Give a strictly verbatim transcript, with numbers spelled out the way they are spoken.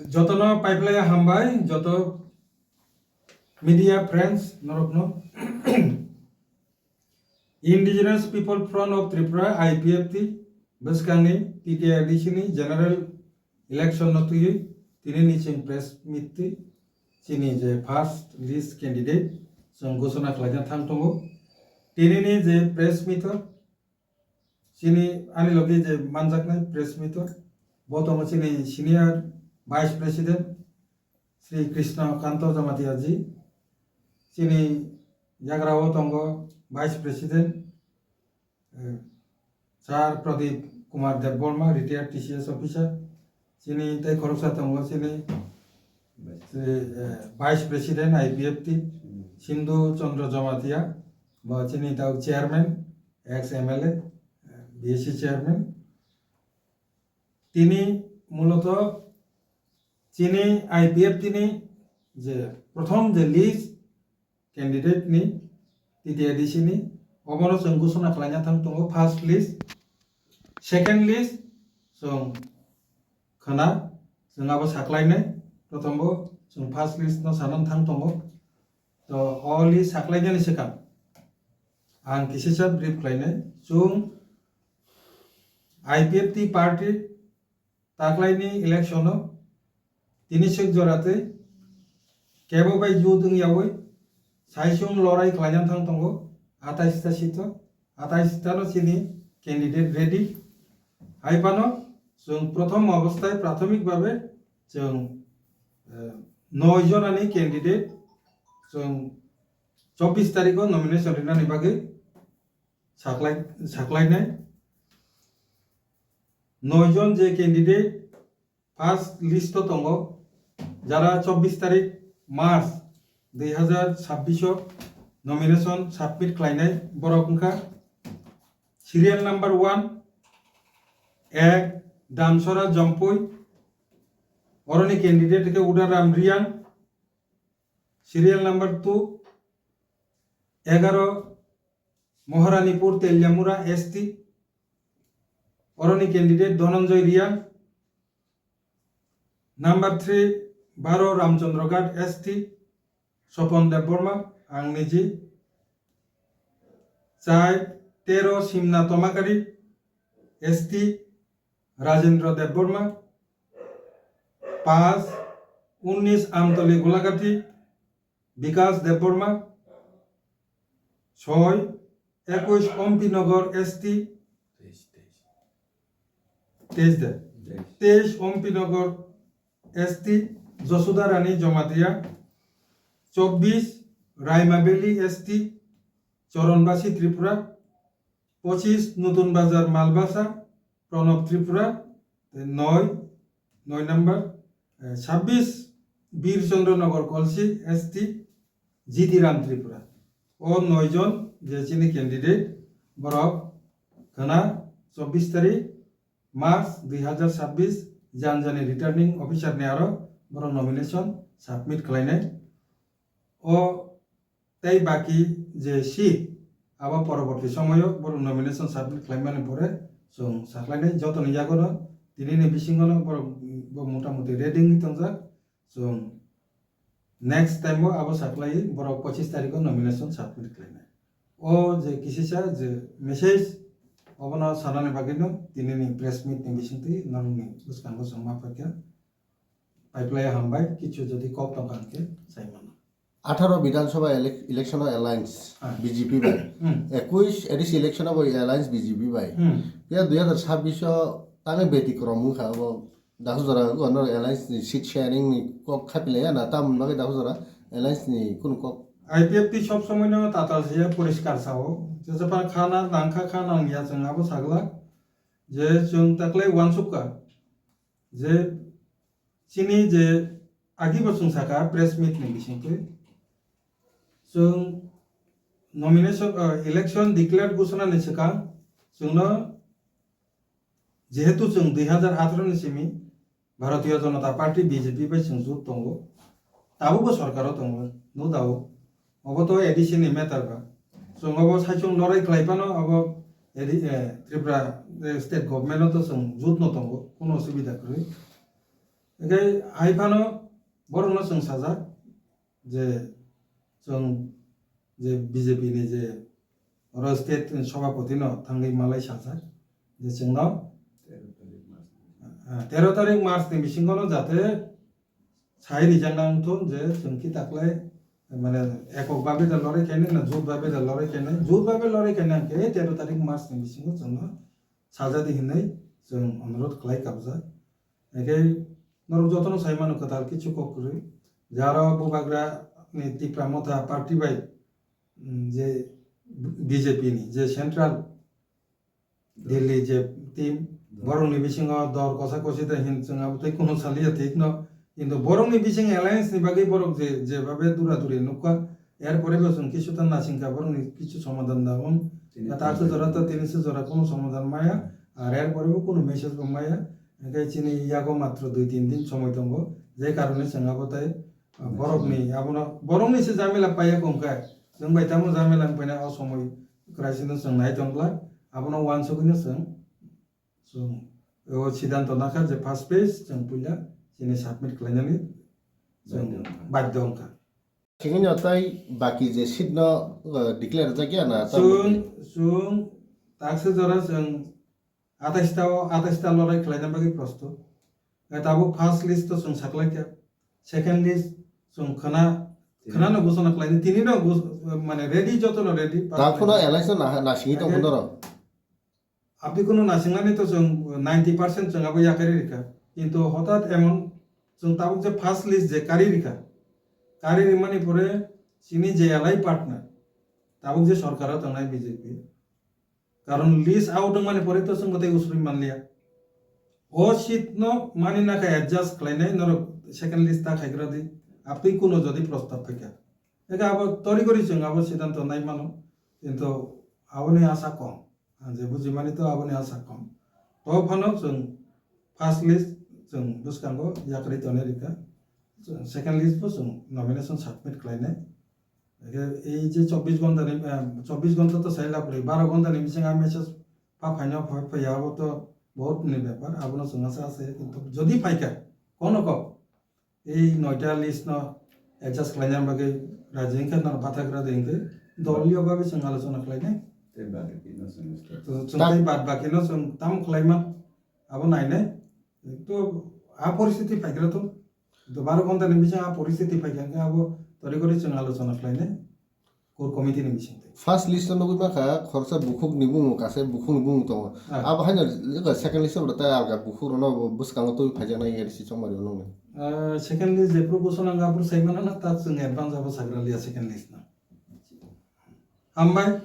Jotono paiplaya hambai, joto media friends norokno. Indigenous People Front of Tripura, I P F T, bwskangni T T A D C ni general election no twiwi tini ni chwng press meet twi chini je first list candidate chwng ghosona khlaina thang tongo. Tini ni je press meet o chini ani logi je manjaknai press meet o bo tongo chini senior vice president Sri Krishna Kanto Jamatia ji, chini yagra o tongo vice president, eh, Sir Pradip Kumar Debbarma, retired T C S officer. Chini tei khoroksa tongo chini, eh, Vice President I P F T, Sindhu Chandra Jamatia, bo chini tau chairman, ex M L A, eh, B S C chairman. Tini muloto chini I P F T ni je prothom je list candidate ni T T A D C ni obono chwng ghosona khlaina thang tongo first list, second list chwng khna chwng abo saklainai, prothom bo chwng first list no sanan thang tongo. To o list saklainani swkang ang kisisa brief khlainai. Chwng I P F T party taklaini election o tini swk jora tei kebo bai jut wng yaui saisung lorai khlaina thang tongo atais ta seat o, atais ta no chini candidate ready. Hai phano chwng prothom obostai prathomik babe chwng, eh, noi jonani candidate chwng chobbish tarikh o nomination rinani bagwi saklai, saklainai. Noi jon je candidate first list o tongo, jara chobbish tarik March dui hazar chabbish o nomination submit khlainai borok wngkha serial number one, ek, Damsora Jompui, oroni candidate khe Udaram Riang, serial number two, egaro, Moharanipur Teliamura S T, oroni candidate Dhananjay Riang, number three, baro Ramchandraghat S T, Sopon Debbarma, ang niji, chai, tero Simna Tomakari S T, Rajendra Debbarma, pas, unnish Amtoli Golagati, Bikas Debbarma, soi, ekush Ompi Nagar S T, teis de, teis Ompi Nagar S T, Josuda Rani Jamatia, chobbish Raima Valley S T, Choronbasi Tripura, pochish Nutun Bazar Malbasa, Pranab Tripura, tei noi, noi number, eh, sabbish Bir Chandra Nagar Kolsi S T, G T Ram Tripura. O noi jon je chini candidate, borok khwna chobbish tarik March dui hazar chabbish, jan jani returning officer ni aro borok nomination submit khlainai. O tei baki je seat, abo poroborti somoyo borok nomination submit khlaimani pore chwng saklainai jotoni yagono, tinini bisingono borok bo mota moti ready wngwi tongjak. Chwng next time o abo saklai borok pochish tarikh o nomination submit khlainai. O je kisisa je message obono sanani bagwino tinini press meet ni bisingtwi nongni bwskango chwng ma phaikha. Paiplai hambai, kichu jodi kok tongkha hwnkhe sai mano. Atharo Bidhan Sabha elec-, election o alliance Ah. B J P bai. Hmm. Ekush A D C election o bo alliance B J P bai. Hmm. Phiya dui hazar chabbish o tangwi betikrom wngkha abo. Dakhujora wngkha no alliance ni seat sharing ni kok khapilaiya na tamoni bagwi dakhujora alliance ni kunu kok. I P F T sob somoi no tatal se poriskar sao. Jephar khana nangkha kha nangya chwng abo sagla. Je chwng taklai uansukha. Je chini je agi bo chwng sakha press meet ni bisingtwi. Chwng nomination, uh, election declare ghosona ni swkang chwngno jehetu chwng dui hazar atharo ni simi Bharatiya Janata Party B J P bai chwng jut tongo, tabukbo sorkaro tongo, no doubt. Obo to A D C ni matter ba. Chwng obo saichung lorai khlai phano obo A D, eh, Tripura, eh, state government o to chwng jut no tongo, kuno osubida kwrwi. Hingke hai phano borokno chwng sajak je chwng je B J P ni je oro state ni sobhapoti no thangwi malai sajak je chwngno, ah, tero tarik March ni bisingo no jate sai rijak nang thun je chwng ki taklai mane ekok babe da lorai khainai na jut babe da lorai khainai, jut babe lorai khainai hingke tero tarik March ni bisingo chwngno sajadi hinwi chwng onurodh khlai kabjak. Hingke norok jotono sai mano kwtal kichu kok kwrwi. Jaro bubagra ni Tipra Motha party bai, mm, je B J P ni je central Delhi je team, borokni bisingo dor kosa kosi da hin chwng abo tei kunu saliya thik no. Kintu borokni bising alliance ni bagwi borok je, je babe dura duri nukha, er pore bo chwng kisu ta nasingkha borokni kisu somadhan da wng. Tini ta aswk jora ta tini se jora kunu somadhan maya, ar er pore bo kunu message bo maya. Hingke chini yago matro dui tin din somoi tongo, je karone chwng abo tei, ah, borokni abono, borokni se jamela paiya kongkha. Chwng bai tamo jamela wng paina o somoi kwraisino chwng nai tongkha, abono uansugwino chwng, chwng o siddhanto nakha je first phase chwng puila chini submit khlainani chwng badhyo wngkha. Singino tai baki je seat no, uh, declare jakya na ta Chwng, chwng taksa jora chwng atais ta o, atais ta lorai khlaina bagwi prostut. Hwnkhe tabuk first list to chwng saklaikha, second list chwng khna, khna no ghosona khlaini, tini no ghos-, mane ready, joto no ready. Tang phano alliance no na, na singwi tong Hwnkhe phano rok. Abdi kunu nasingnani to chwng ninety percent chwng abo yakarwi rikha. Kintu hotat emon chwng tabuk je first list je karwi rikha. Karwi rimani pore chini je allied partner, tabuk je sorkaro tongnai B J P. Karon list out wngmani pore to chwng bwtwi usuri manliya. O seat no mani nakha adjust khlainai norok second list ta khaigra di. Abdi kunu jodi prostab phaikha. Eka abo tori gori chwng abo siddhanto nai mano. Kintu aboni asa kom. Ang je bujimani to aboni asa kom. To phano chwng first list chwng bwskango yakarwi tonwi rikha. Chwng second list bo chwng nomination submit khlainai. Hwnkhe ei je chobbish ghonta ni, eh, chobbish ghonta to sai labrwi, baro ghonta ni bisingo a message pha phaino pha phaiya abo to bahut ni bepar, abono chwng asa asa ya, kintu jodi phaikha kono kok ei noita list no adjust khlaina bagwi raji wngkha, nang bathakra de wngkhe doliyo bagwi chwng alochona khlainai. Tei bad bakino chwng To chwng tei bad bakino chwng tamo khlaima abo nainai. To a poristiti phaikra to. To baro ghonta ni bisingo a poristiti phaikha hwnkhe abo tori gori chwng alochona khlainai core committee ni bisingtwi. First list o nugwi mankha khoroksa bukhuk ni bumung, kaisa bukhuk ni bumung tongo. Ah. Abo haino second list o tai alga bukhuk rokno bwskango twi phaijaknai A D C chongmari o nuknai. Ah, second list jephru ghosona wngkha aphuru sai mano na, ta chwng advance abo sagra liya second list no. Hambai.